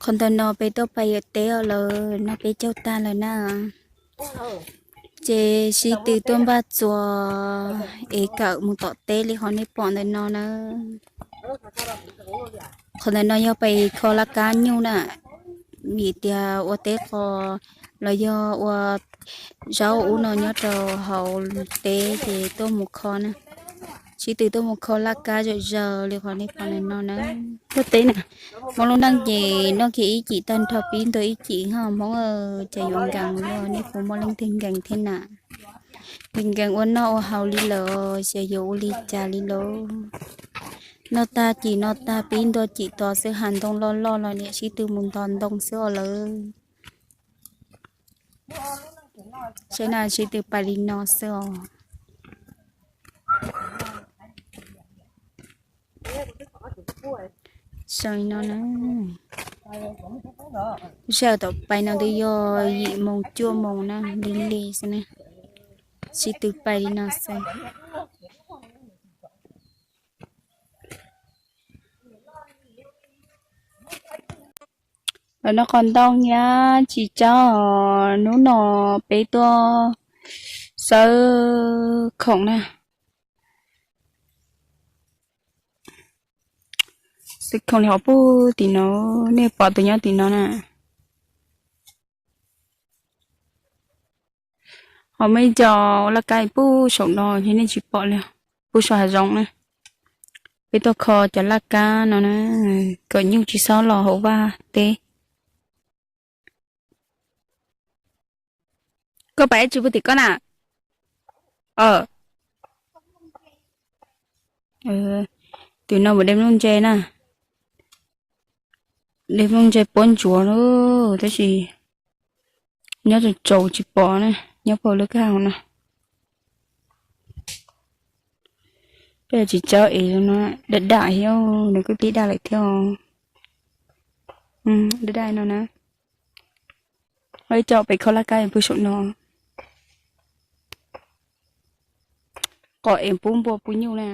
Qhov ntawm no peb tuaj pais yuav teb os lawm, no peb caug tag lawm na. Ces sib tw tuaj npaj txuas es kawm mus tom teb li qhov nej pom ntawm no na. Qhov ntawm no yog pais kho laj kab nyuj na, vim tias ua teb qos los yog ua zaub ub no nyob rau hauv teb ces tuaj mus kho na. Sib tw tuaj mus kho laj kab zom zaws li qhov nej pom ntawm no na. Tuaj teb na, muaj lub neej ces noj kiag ib cim tag nrho pib ntua ib cim ho Hmoob, cas yuav nkees li, nej puas muaj leej twg nkees thiab na? Nkees nkees ua noj ua haus li lawm, xyov yuav ua li cas li lauj. Noj tag cim noj tag pib ntua cim tos xwb, hav ntoo loj loj los niam sib tw mus ntov ntoo xwb os lawm. Saib na, sib tw pais li no xwb os. Saib no na, sij hawm tom pais no twb yog yim moos cuaj moos na, lig lig xwb na. Sib tw pais li no xwb. Lawv noj qos ntoo thiab tsis tsaub, hnub no peb tuaj xawb khoom na. Xawb khoom li hauv pug tim no, nej pom tus nyob tim no na. Ho muaj ib co ua laj kab pug saum no ces nej tsis pom li, pug saum hav zoov na. Peb tuaj kho cov laj kab no na, kom nyuj tsis txhob los hauv vaj teb. Koj pais ib tsis pug tim koj na. Tim no mus de nplooj ntse na. De nplooj ntse puab ntsuav lawm tab sis nyob tsaus tsaus tsis pom na, nyob puag lub kwj ha no. Peb tsis tsaub es no, daj daj thiab, nws kuj pib daj lawm thiab. Daj daj no na. Ib co pem kho laj kab pw saum no. Qos es pub npua pub nyuj na.